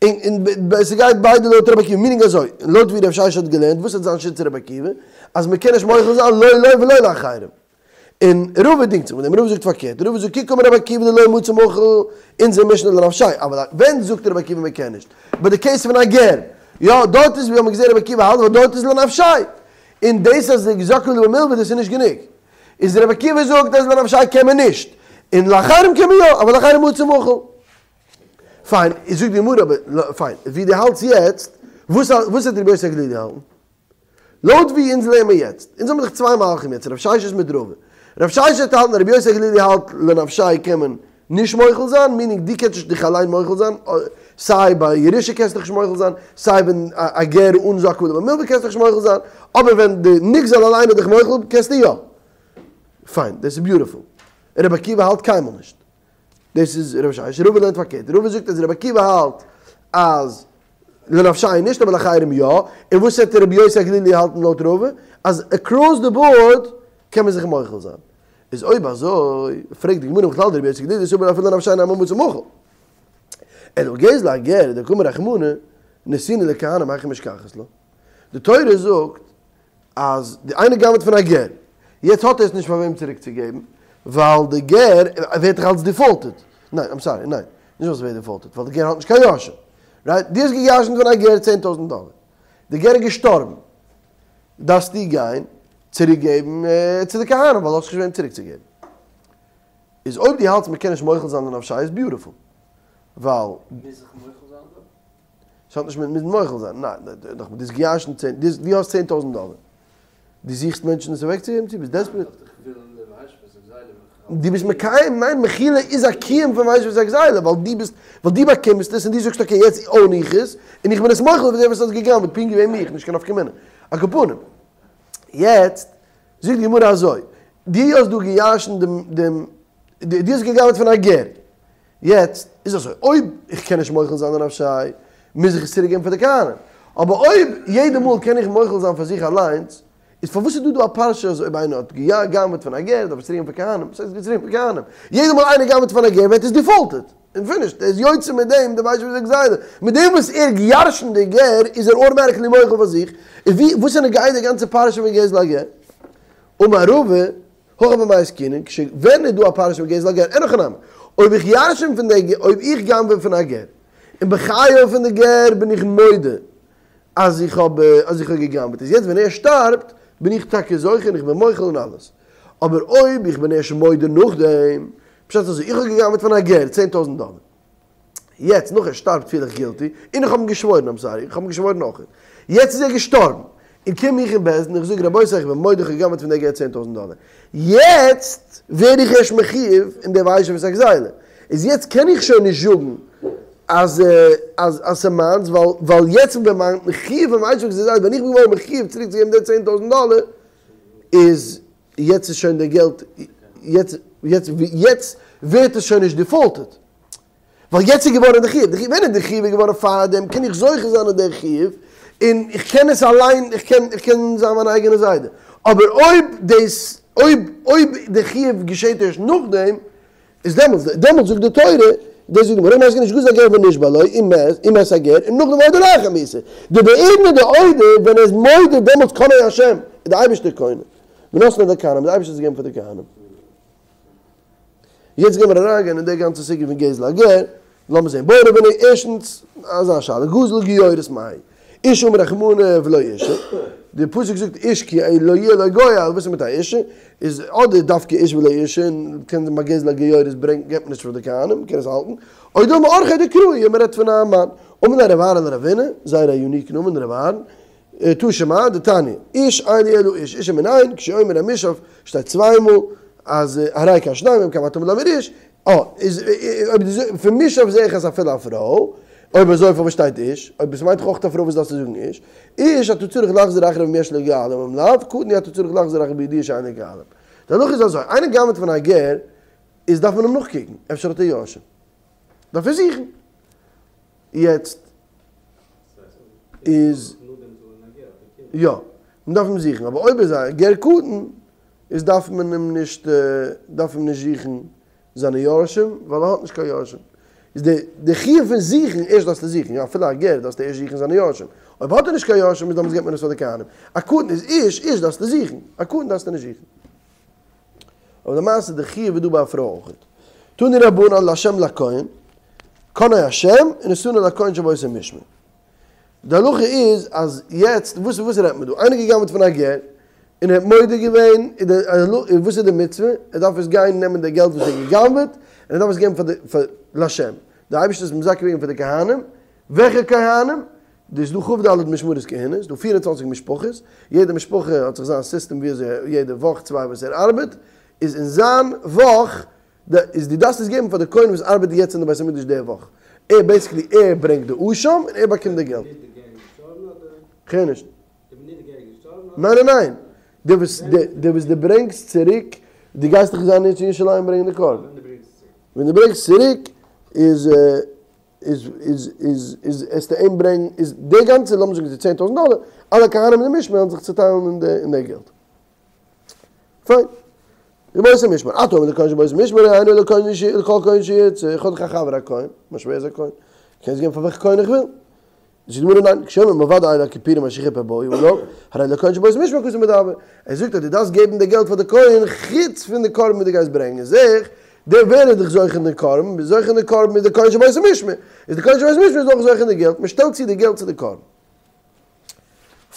און און ס'גייט ביידע לויט רבי עקיבא, meaning אזוי, לויט ווי רב ששת האט געלערנט, וואס איז זיין שיטה רבי עקיבא? אז מ'קען נישט מוחל זיין לא לו ולא לאחרים. און רבא דינגט זיך מיט דעם, רבא זאגט פארקערט, רבא זאגט כי קאמר רבי עקיבא דלא מצי מחיל אונזער משנה לנפשיה, אבל ווען זאגט רבי עקיבא מ'קען נישט? ביי די case פון א גר. יא, דארט איז ווי האבן געזען רבי עקיבא האלט ווייל דארט איז לנפשיה. און דאס אז זכאי ליה במלוה דאס איז נישט גענוג. איז רבי עקיבא זאגט אז לנפשיה קען מען נישט, און לאחרים קען מען יא, אבל לאחרים מצי מחיל. פיין, איז זאגט די גמרא אבער, פיין, ווי דו האלטסט יעצט, וואס וואס וועט רבי יוסי הגלילי האלטן? לויט ווי אונז לערנען מיר יעצט, אונז האבן דאך צוויי מהלכים יעצט, רב ששת מיט רבא. רב ששת האלט און רבי יוסי הגלילי האלט לנפשיה קען מען נישט מוחל זיין, meaning דו קענסט נישט דיך אליין מוחל זיין, סיי ביי ירושה קענסטו דיך נישט מוחל זיין, סיי ווען א גר אן זכאי ליה במלוה קענסטו דיך נישט מוחל זיין, אבער ווען די נגזל אליין איז דיך מוחל קענסטו יא. פיין, דאס איז beautiful. רבי עקיבא האלט קיינמאל נישט. דאס איז רב ששת. רבא לערנט פארקערט. רבא זאגט אז רבי עקיבא האלט אז לנפשיה נישט אבער לאחרים יא. און וואס וועט רבי יוסי הגלילי האלטן לויט רבא? אז across the board קען מען זיך מוחל זיין. איז אויב אזוי, פרעגט די גמרא מכלל דרבי יוסי הגלילי דסבר אפילו לנפשיה נמי מצי מחיל. אלא גזל הגר דקאמר רחמנא נתינה לכהנים היכי משכחת לה. די תורה זאגט אז די איינער גנב'ט פון א גר, יעצט האט ער עס נישט פאר וועם צוריק צו געבן, ווייל די גר ווערט דאך אלס defaulted, ניין, I'm sorry, ניין, נישט ווייל ס'ווערט defaulted, ווייל די גר האט נישט קיין יורשים, right? דו האסט גע'ירש'נט פון א גר 10,000 דאלער, די גר איז געשטארבן, דארפסטו גיין צוריק געבן צו די כהנים, ווייל דו האסט נישט וועם צוריק צו געבן. איז אויב דו האלטסט מ'קען נישט מוחל זיין לנפשיה איז beautiful, ווייל. מוז זיך מוחל זיין דא? ס'האט נישט מיט מוזן מוחל זיין, ניין, דאך דו האסט געירשנט צען, דו האסט 10,000 דאלער, דו זוכסט מענטשן עס אוועקצוגעבן צו, ביסט desperate. דו ביסט מקיים, ניין, מחילה איז א קיום פון והשיב את הגזילה, ווייל דו ביסט, ווייל דו באקומסט עס און דו זאגסט okay יעצט own איך עס, און איך בין עס מוחל פאר דער וואס האט עס גע'גנב'עט, פונקט געווען מיך, נישט קיין נפקא מינה. על כל פנים, יעצט זאגט די גמרא אזוי, דו האסט דא געירשנט דעם, דעם, דו האסט גע'גנב'עט פון א גר, יעצט איז אזוי, אויב איך קען נישט מוחל זיין לנפשיה, מוז איך עס צוריק געבן פאר די כהנים. אבער אויב יעדע מאל קען איך מוחל זיין פאר זיך אליינס, איז פארוואס איז דא דא א פרשה אז אויב איינער האט גע'גנב'עט פון א גר דארף ער עס צוריק געבן פאר כהנים? וואס הייסט צוריק געבן פאר כהנים? יעדע מאל איינער גנב'עט פון א גר ווערט עס defaulted און finished, ער איז יוצא מיט דעם די והשיב את הגזילה. מיט דעם וואס ער גע'ירש'נט די גר איז ער automatically מוחל פאר זיך, איז ווי וואס איז נוגע די גאנצע פרשה פון גזל הגר? אמר רבא, הכא במאי עסקינן, כש ווען איז דא א פרשה פון גזל הגר? אין הכי נמי, אויב איך ירש'ן פון די אויב איך גנב'ע פון א גר, און בחייו פון די גר בין איך מודה אז איך האב אז איך האב געגנב'ט, איז יעצט ווען ער שטארבט בין איך טאקע זוכה און איך בין מוחל און אלעס, אבער אויב איך בין ערשט מודה נאכדעם, פשט אזוי, איך האב געגנב'ט פון א גר 10,000 דאלער, יעצט נאך ער שטארבט פיל איך guilty, און איך האב אים געשוואוירן, I'm sorry, איך האב אים געשוואוירן אויך. יעצט איז ער געשטארבן, און קום איך אין בית דין, איך זאג רבותי איך בין מודה איך האב געגנב'ט פון דער גר 10,000 דאלער. יעצט ווער איך ערשט מחיוב אין דער והשיב את הגזילה. איז יעצט קען איך שוין נישט זאגן אז אז אז ס'איז מיינס, ווייל ווייל יעצט ווען מיין חיוב פון והשיב את הגזילה, ווען איך בין געווארן מחיוב צוריק צו געבן די 10,000 דאלער, איז יעצט איז שוין דער געלט, יעצט יעצט יעצט ווערט עס שוין נישט defaulted. ווייל יעצט איז געווארן די חיוב, די חיוב, ווען איז די חיוב איז געווארן פארדעם, קען איך זוכה זיין אין דער חיוב, און איך קען עס אליין, איך קען, איך קען זיין מיין אייגענע זיידע. אבער אויב דאס, אויב, אויב די חיוב געשעט ערשט נאכדעם, איז דעמאלטס, דעמאלטס זאגט די תורה, דאס זאגט די גמרא, הכא במאי עסקינן שגזל הגר ונשבע לו, ומת הגר, און נאכדעם הודה לאחר מיתה. דבעידנא דאודי, ווען ער איז מודה, דעמאלטס קנאו השם, איז די אייבערשטער קונה. ונתנו לכהנים, די אייבערשטער האט עס געגעבן פאר די כהנים. יעצט גיימיר אריינגיין אין די גאנצע סוגיא פון גזל הגר, לאמיר זעהן, בעי רבינא ערשטנס אזא שאלה, גזל גיורת מאי, אשה אמר רחמנא ולא אשה. די פסוק זאגט איש כי לא יהיה לו גואל, וואס איז מיט א אישה? איז אדער דווקא איש ולא אישה, און קען זיין ביי גזל הגיורת ברענגט געבט מען נישט פאר די כהנים, מ'קען עס האלטן, או דילמא אורחיה דקראי, און מ'רעדט פון א מאן. אמר ליה רב אהרן לרבינא, זייער א unique נאמען רב אהרן, תא שמע דתניא, איש אין לי אלא איש, אישה מנין, כשהוא אומר המשאף, שטייט צוויי מאל אז הרי כאן שניים אם כן מה תלמוד לומר איש, אה, איז אויב די זאגסט פון משאף זעה איך אז אפילו א פרוי, אויב אזוי פארוואס שטייט איש? אויב עס מיינט דאך אויך א פרוי וואס דארפסטו זאגן איש? איש אתה צריך לחזור אחריו אם יש לו גואלים אם לאו, קטן אי אתה צריך לחזור אחריו בידיעה שאין לו גואלים. די הלכה איז אזוי, איינער גנב'ט פון א גר, איז דארף מען אים נאכקוקן, אפשר האט ער יורשים. דארף ער זוכן. יעצט איז יא, מען דארף אים זוכן, אבער אויב איז א גר קטן, איז דארף מען אים נישט, דארף אים נישט זוכן זיינע יורשים, ווייל ער האט נישט קיין יורשים. איז די די חיוב פון זוכן, ערשט דארפסטו זוכן, יא אפילו א גר דארפסטו ערשט זוכן זיינע יורשים. אויב האט ער נישט קיין יורשים איז דאמאלס געבט מען עס פאר די כהנים. א קטן איז איש, איש דארפסטו זוכן, א קטן דארפסטו נישט זוכן. אבער למעשה די חיוב איז דא ביי א פרוי אויך. תנו רבנן להשם לכהן, קנאו השם ונתנו לכהן שבאותו משמר. די הלכה איז אז יעצט וואס וואס רעדט מען דא? איינער געגנב'ט פון א גר און ער האט מודה געווען איז די הלכה וואס איז די מצוה? ער דארף עס גיין נעמען די געלט וואס ער האט געגנב'ט און ער דארף עס געבן פאר די פאר להשם. די אייבערשטער איז מזכה געווען פאר די כהנים. וועלכע כהנים? דא איז דא כ"ד משמרות כהונה, ס'איז דא 24 משפחות, יעדע משפחה האט זיך זיין סיסטעם ווי אזוי יעדע וואך צוויי וואס ער ארבעט, איז אין זיין וואך די איז דו דארפסט עס געבן פאר די כהן וואס ארבעט יעצט אין די בית המקדש די וואך, ער basically ער ברענגט די אשם און ער באקומט די געלט. כ'הער נישט. ניין ניין ניין, די וואס די וואס די ברענגסט צוריק, דו גייסט דאך זיין אין ירושלים ברענגען די קרבן. ווען דו ברענגסט צוריק איז איז איז איז איז עסטו אים ברענגן איז די גאנצע לאמיר זאגן די 10,000 דאלער, אלע כהנים אין די משמר וועלן זיך צוטיילן אין די אין די געלט. פיין. שבאותו משמר, אתה אומר לכהן שבאותו משמר, היינו לכהן ש לכל כהן שירצה, איך האב דאך א חבר א כהן, מיין שווער איז א כהן, קען עס געבן פאר וועלכע כהן איך וויל. זאגט די גמרא ניין, כשהוא אומר מלבד איל הכיפורים אשר יכפר בו עליו, הרי לכהן שבאותו משמר הכתוב מדבר. ער זאגט אז דו דארפסט געבן די געלט פאר די כהן חוץ פון די קרבן וואס דו גייסט ברענגען, זעה איך, דער ווער איז דאך זוכה אין די קרבן, זוכה אין די קרבן איז די כהן שבאותו משמר, איז די כהן שבאותו משמר איז אויך זוכה אין די געלט, מען שטעלט צו די געלט צו די קרבן.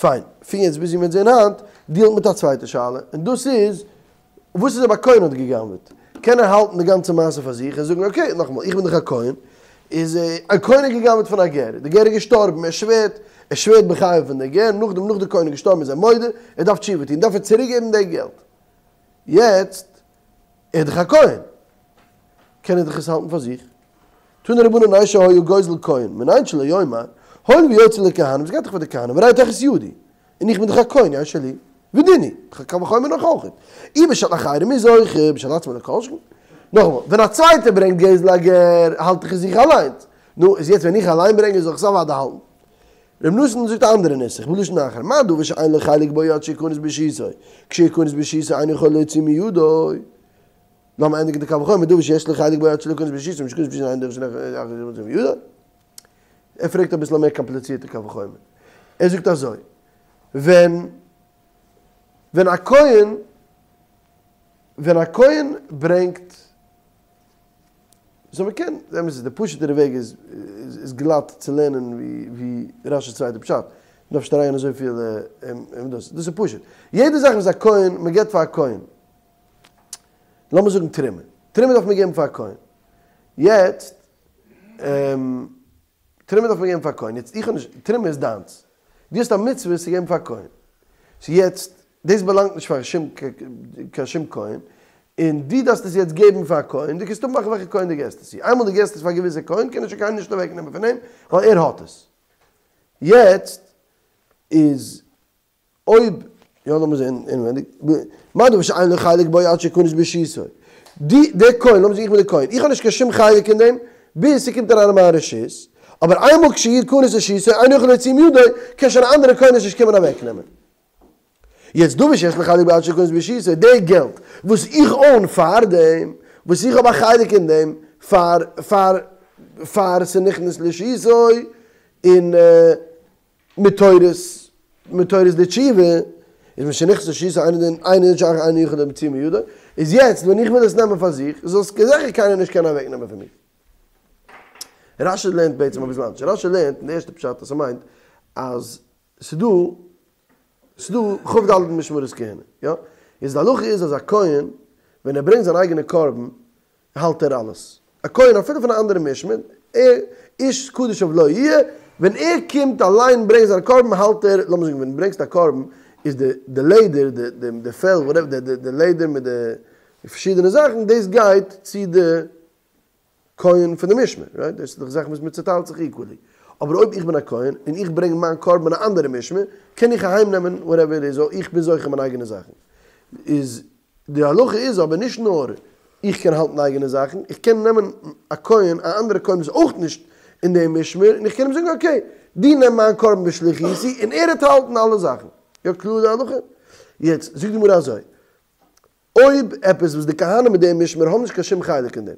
פיין, פון יעצט ביז ווי מיר זעהן היינט, דיעלט מיט א צווייטע שאלה, און דאס איז, וואס איז אויב א כהן האט גע'גנב'עט? קען ער האלטן די גאנצע מעשה פאר זיך און זאגן okay, נאכאמאל, איך בין דאך א כהן, איז א כהן האט גע'גנב'עט פון א גר, די גר איז געשטארבן, ער שווערט, ער שווערט בחייו פון די גר, נאכדעם נאך די כהן איז געשטארבן איז ער מודה, ער דארף תשובה טון, דארף ער צוריק געבן די געלט. יעצט, ער איז דאך א כהן, קען ער דאך עס האלטן פאר זיך. תנו רבנן אשו היה גוזל כהן, מנין שלא יאמר, הואיל ויוצא לכהנים, עס גייט דאך פאר די כהנים, והרי תחת ידי, און איך בין דאך א כהן, יהא שלי, ודיני, קל וחומר נאך אויך. אי בשל אחרים איז זוכה, בשל עצמו לא כל שכן. נאכאמאל, ווען א צווייטער ברענגט גזל א גר, האלט איך עס זיך אליינס. נו, איז יעצט ווען איך אליין ברענג עס זאל איך עס אוודאי האלטן. ר' נתן זאגט א אנדערע נוסח, בלשון אחר, מה דבר שאין לו חלק בו עד שיכנס ברשותו, כשיכנס ברשותו אינו יכול להוציא מידו. לאמיר ענדיגן די קל וחומר, דבר שיש לו חלק בו עד שלא יכנס ברשותו, משיכנס ברשותו אינו יכול להוציא מידו. ער פרעגט אביסל א מער קאמפליצירטע קל וחומר. ער זאגט אזוי, ווען ווען א כהן ווען א כהן ברענגט so מ'קען, אמת איז די פשוט'ערע וועג איז איז גלאט צו לערנען ווי ווי רש"י'ס צווייטע פשט, מ'דארף נישט אריינגיין אזויפיל אין דאס, דאס איז פשוט. יעדע זאך וואס א כהן, מ'געבט פאר א כהן, לאמיר זאגן תרומה, תרומה דארף מען געבן פאר א כהן, יעצט תרומה דארף מען געבן פאר א כהן, יעצט איך האב נישט, תרומה איז דיינס, דו האסט א מצוה עס צו געבן פאר א כהן, so יעצט דאס באלאנגט נישט פאר שום קיין שום כהן, און דו דארפסט עס יעצט געבן פאר א כהן, דו קענסט אפמאכן וועלכע כהן דו געבסט עס צו, איינמאל דו געבסט עס פאר א געוויסע כהן קען עס שוין קיינער נישט אוועק נעמען פון אים, ווייל ער האט עס. יעצט איז אויב, יא לאמיר זען אינווענדיג, מה דבר שאין לו חלק בו עד שיכנס ברשותו, די דער כהן, לאמיר זאגן איך בין דער כהן, איך האב נישט קיין שום חלק אין דעם, ביז ס'קומט אריין אין מיין רשות, אבער איינמאל כשיכנס לרשותו אינו יכול להוציא מידו, קען שוין א אנדערע כהן עס נישט קומען אוועקנעמען. יעצט דבר שיש לו חלק בו עד שיכנס ברשותו, די געלט וואס איך own פאר דעם, וואס איך האב א חלק אין דעם, פאר פאר פאר ס'נכנס לרשותו, און מתורת מתורת די תשובה, איז משנכנס לרשותו אינו דין אינו דין שאחר אינו יכול להוציא מידו, איז יעצט ווען איך וויל עס נעמען פאר זיך, זאל עס זיכער קיינער נישט קענען אוועק נעמען פון מיר. רש"י לערנט בעצם אביסל אנדערש, רש"י לערנט אין די ערשטע פשט אז ס'מיינט אז ס'דא. ס'איז דא כ"ד משמרות כהונה, יא? איז די הלכה איז אז א כהן ווען ער ברענגט זיין אייגענע קרבן האלט ער אלעס. א כהן אפילו פון א אנדערע משמר, ער איש קדשיו לו יהיה, ווען ער קומט אליין ברענגען זיין קרבן האלט ער, לאמיר זאגן ווען דו ברענגסט א קרבן איז די די לעדער, די די די פעל וואטעווער, די די די לעדער מיט די פארשידענע זאכן דאס גייט צו די כהן פון די משמר, רייט? דאס איז דאך זאכן וואס מען צוטיילט זיך איקוועלי. אבער אויב איך בין א כהן און איך ברענג מיין קרבן אין א אנדערע משמר, קען איך אהיים נעמען וואטעווער איט איז, איך בין זוכה מיין אייגענע זאכן. איז די הלכה איז אבער נישט נאר איך קען האלטן אייגענע זאכן, איך קען נעמען א כהן, א אנדערע כהן וואס איז אויך נישט אין די משמר, און איך קען אים זאגן אקעי, דו נעם מיין קרבן בשליחותי, און ער וועט האלטן אלע זאכן. יא קלאר די הלכה? יעצט זאגט די גמרא אזוי, אויב עפעס וואס די כהנים מיט די משמר האבן נישט קיין שום חלק אין דעם,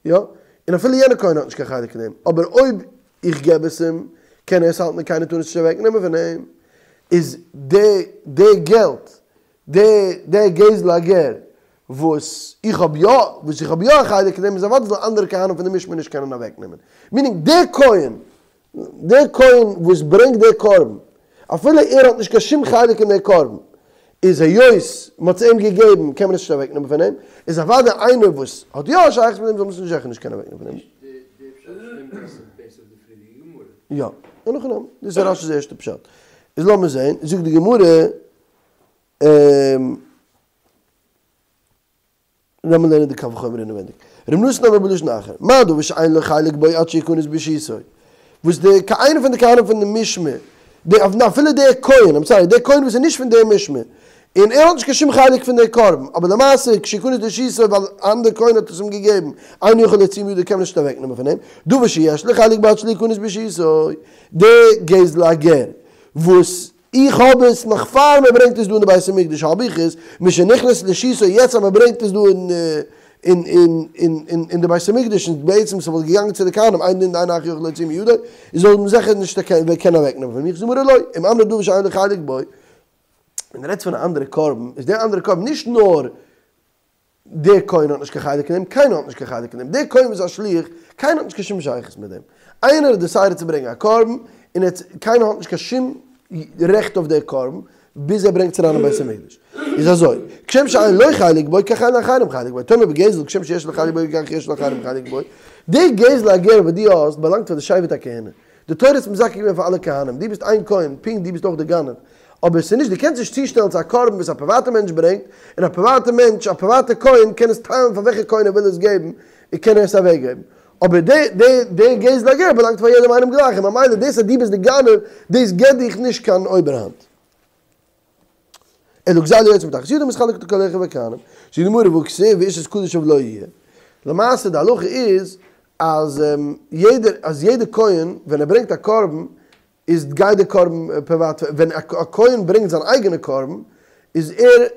יא, און אפילו יענער כהן האט נישט קיין חלק אין דעם, אבער אויב איך געב עס אים, קען ער עס האלטן און קיינער טאר עס נישט אוועק נעמען פון אים, איז די די געלט, די די גזל הגר וואס איך האב יא, וואס איך האב יא א חלק אין דעם, איז אוודאי זאל אנדערע כהנים פון די משמר נישט קענען אוועק נעמען, מינינג דער כהן דער כהן וואס ברענגט דער קרבן, אפילו ער האט נישט קיין שום חלק אין דער קרבן, איז היות מען האט עס אים געגעבן קען מען עס נישט אוועקנעמען פון אים, איז אוודאי איינער וואס האט יא א שייכות מיט דעם זאל מען עס נישט זיכער נישט קענען אוועקנעמען פון אים. יא, אין הכי נמי, דאס איז רש"י'ס ערשטע פשט. איז לאמיר זען, זאגט די גמרא, לאמיר לערנען די קל וחומר אינעווענדיג. ר' נתן אומר בלשון אחר, מה דבר שאין לו חלק בו עד שיכנס ברשותו, וואס די קיינער פון די כהנים פון די משמר, די אפילו דער כהן, איים סארי, דער כהן וואס איז נישט פון דער משמר, און ער האט נישט קיין שום חלק פון דער קרבן, אבער למעשה כשיכנס לרשותו ווייל א אנדער כהן האט עס אים געגעבן, אינו יכול להוציא מידו קען מען נישט אוועק נעמען פון אים, דבר שיש לו חלק בו עד שלא יכנס ברשותו, די גזל הגר וואס איך האב עס נאך פאר מען ברענגט עס דא אין די בית המקדש האב איך עס, משנכנס לרשותו יעצט אז מען ברענגט עס דא אין אין אין אין די בית המקדש און בעצם ס'וואלט געגאנגען צו די כהנים אין דין אין אחר יכול להוציא מידו זאל מען זיכער נישט קענען אוועקנעמען פון מיך זאגט די גמרא לא אם אמרת דבר שאין לו חלק בו ווען דו רעדסט פון א אנדערע קרבן איז דער אנדערע קרבן נישט נאר דער כהן האט נישט קיין חלק אין דעם, קיינער האט נישט קיין חלק אין דעם, דער כהן וואס איז א שליח, קיינער האט נישט קיין שום שייכות מיט דעם, איינער האט דעסיידעט צו ברענגען א קרבן, און ער האט, קיינער האט נישט קיין שום רעכט אויף דער קרבן, ביז ער ברענגט עס אריין אין בית המקדש. איז אזוי, כשם שאין לו חלק בו, כך אין לאחרים חלק בו, תאמר בגזל, כשם שיש לו חלק בו, כך יש לאחרים חלק בו, די גזל הגר וואס דו האסט, באלאנגט פאר די שבט הכהונה, די תורה האט מזכה געווען פאר אלע כהנים, דו ביסט איין כהן, פונקט דו ביסט אויך דער גנב, אבער ס'איז נישט, דו קענסט נישט צושטעלן צו א קרבן וואס א פריוואטע מענטש ברענגט, און א פריוואטע מענטש, א פריוואטע כהן קען עס טיילן פאר וועלכע כהן ער וויל עס געבן, און קען ער עס אוועקגעבן. אבער די די די גזל הגר באלאנגט פאר יעדעם איינעם גלייך, און ממילא דאס אז דו ביסט די גנב, דאס געבט דיך נישט קיין אויבערהאנט. אלא גזילה יוצאה מתחת ידו מתחלקת לכל אחיו הכהנים. זאגט די גמרא והכתיב ואיש את קדשיו לו יהיה. למעשה די הלכה איז אז יעדער אז יעדער כהן ווען ער ברענגט א קרבן איז גייט די קרבן פריוואט ווען א כהן ברענגט זיין אייגענע קרבן איז ער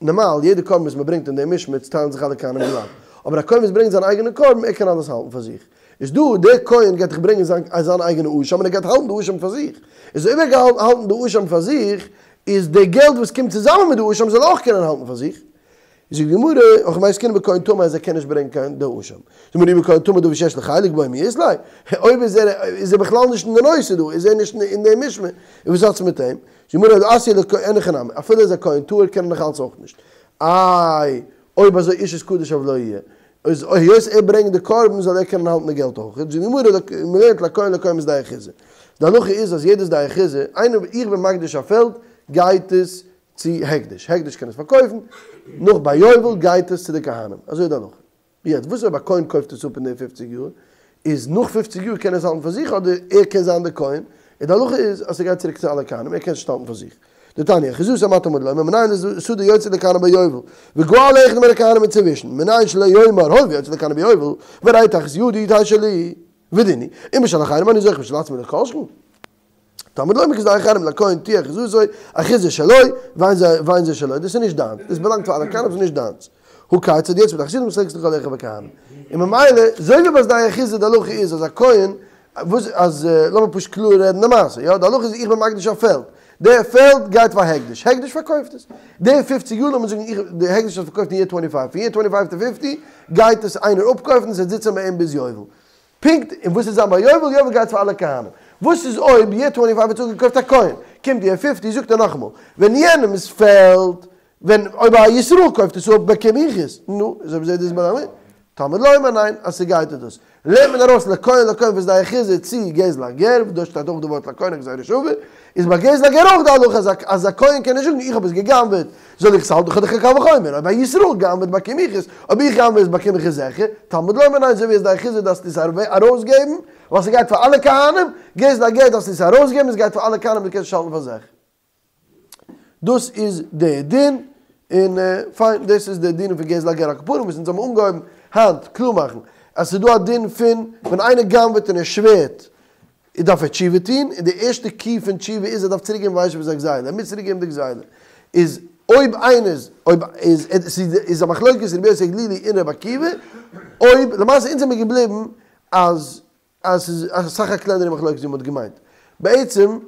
נארמאל יעדע קרבן וואס מען ברענגט אין די משמר טיילן זיך אלע כהנים גלייך אבער א כהן וואס ברענגט זיין אייגענע קרבן ער קען אלעס האלטן פאר זיך איז דא דער כהן גייט דאך ברענגען זיין זיין אייגענע אשם און ער גייט האלטן די אשם פאר זיך איז אויב ער גייט האלטן די אשם פאר זיך איז די געלט וואס קומט צוזאמען מיט די אשם זאל ער אויך קענען האלטן פאר זיך. זאגט די גמרא, הכא במאי עסקינן בכהן טמא אז ער קען נישט ברענגען קיין די אשם. זאגט די גמרא אי בכהן טמא דבר שיש לו חלק בו מי אית ליה, אויב איז ער איז ער בכלל נישט אין די נושא דא, איז ער נישט אין די משמר, און וואס האטס מיט אים? זאגט די גמרא אלא אתיא לכהן אין הכי נמי, אפילו איז א כהן טהור קען ער נאך אלץ אויך נישט. איי, אויב אזוי איש את קדשיו לו יהיה, איז היות ער ברענגט די קרבן זאל ער קענען האלטן די געלט אויך. זאגט די גמרא, מ'לערנט לכהן לכהן משדה אחוזה. די הלכה איז אז יעדע שדה אחוזה, איינער איך בין מקדיש א פעלד, גייט עס צו הקדש, הקדש קען עס פארקויפן, נאך ביי יובל גייט עס צו די כהנים, אזוי איז די הלכה. יעצט וואס אויב א כהן קויפט עס אפ אין די פופציג יאר, איז נאך פופציג יאר קען ער עס האלטן פאר זיך אדער ער קען זיין די כהן, און די הלכה איז אז ס'גייט צוריק צו אלע כהנים, ער קען עס נישט האלטן פאר זיך. דתניא, אחוזתי מה תלמוד לומר, מנין לשדה יוצאה לכהנים ביובל, וגאל אחד מן הכהנים אינצווישן, מנין שלא יאמר הואיל ויוצאה לכהנים ביובל, והרי תחת ידי תהא שלי, ודין הוא, אם בשל אחרים אני זוכה בשל עצמי לא כל שכן. תלמוד לומר כי שדה אחרים לכהן תהיה אחוזתו, אחוזה שלו, ואין זה שלו, דאס איז נישט דיינס, דאס באלאנגט פאר אלע כהנים, דאס איז נישט דיינס. הא כיצד יוצאה מתחת ידו מתחלקת לכל אחיו הכהנים. און ממילא, אזוי ווי ביי שדה אחוזה די הלכה איז אז א כהן, וואס אז, לאמיר פשוט קלאר רעדן די מעשה, יא, די הלכה איז איך בין מקדיש א פעלד, די פעלד גייט פאר הקדש, הקדש פארקויפט עס, די פופציג יאר לאמיר זאגן איך, די הקדש האט פארקויפט אין יער טווענטי פייוו, פון יער טווענטי פייוו טו פיפטי גייט עס איינער אפקויפן, עס וועט זיצען ביי אים ביז יובל. פונקט, און וואס איז זיין ביי יובל? יובל גייט פאר אלע כהנים. וואס איז אויב יער טווענטי פייוו האט אפגעקויפט א כהן? קומט דיר פיפטי, זאגט ער נאכאמאל, ווען יענעמ'ס פעלד, ווען אויב א ישראל קויפט עס אפ באקום איך עס, נו, איז אויב אזוי דאס ביי מיר, תלמוד לומר ניין, אז ס'גייט איז דאס. לערנט מען ארויס לכהן לכהן פון שדה אחוזה צו גזל הגר, וואס דארט שטייט אויך די ווארט לכהן א גזירה שווה, איז ביי גזל הגר אויך די הלכה אז אז א כהן קען נישט זאגן איך האב עס גע'גנב'עט זאל איך עס האלטן כ'האב דאך א קל וחומר, אויב א ישראל גנב'עט באקום איך עס, אויב איך גנב'ע עס באקום איך עס זיכער, תלמוד לומר ניין אזוי ווי שדה אחוזה דארפסטו עס ארויסגעבן ווייל ס'גייט פאר אלע כהנים, גזל הגר דארפסטו עס ארויסגעבן עס גייט פאר אלע כהנים דו קענסט נישט האלטן פאר זיך. דאס איז די דין, און פיין, דאס איז די דין פון גזל הגר. על כל פנים וואס אונז האבן אנגעהויבן היינט קלאר מאכן, אז ס'איז דא א דין פון ווען איינער גנב'עט און ער שווערט, דארף ער תשובה טון, און די ערשטע קי פון תשובה איז ער דארף צוריק געבן והשיב את הגזילה, ער מוז צוריק געבן די גזילה. איז אויב איינער איז, אויב איז, איז א מחלוקת רבי יוסי הגלילי און רבי עקיבא, אויב, למעשה אונז זעמיר געבליבן אז אז ס'איז אסאך א קלענערע מחלוקת ווי מ'האט געמיינט. בעצם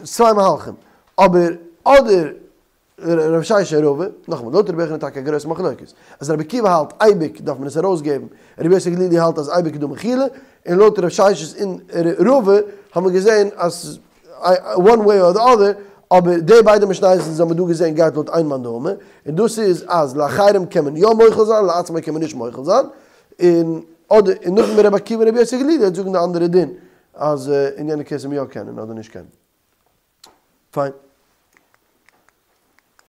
צוויי מהלכים. אבער אדער רב ששת און רבא, נאכאמאל, לויט רבי יוחנן איז טאקע א גרויסע מחלוקת. אז רבי עקיבא האלט אייביג דארף מען עס ארויסגעבן, רבי יוסי הגלילי האלט אז אייביג איז דא מחילה, און לויט רב ששת און רבא האבן מיר געזען אז וואן וועי אר די אדער, אבער די ביידע משניות וואס האבן מיר דא געזען גייט לויט איין מאן דאמר, און דאס איז אז לאחרים קען מען יא מוחל זיין, לעצמו קען מען נישט מוחל זיין. און אדער און נאכדעם רבי עקיבא און רבי יוסי הגלילי וועט זאגן די אנדערע דין אז אין יענע קעיס וועט מען יא קענען אדער נישט קענען. פיין.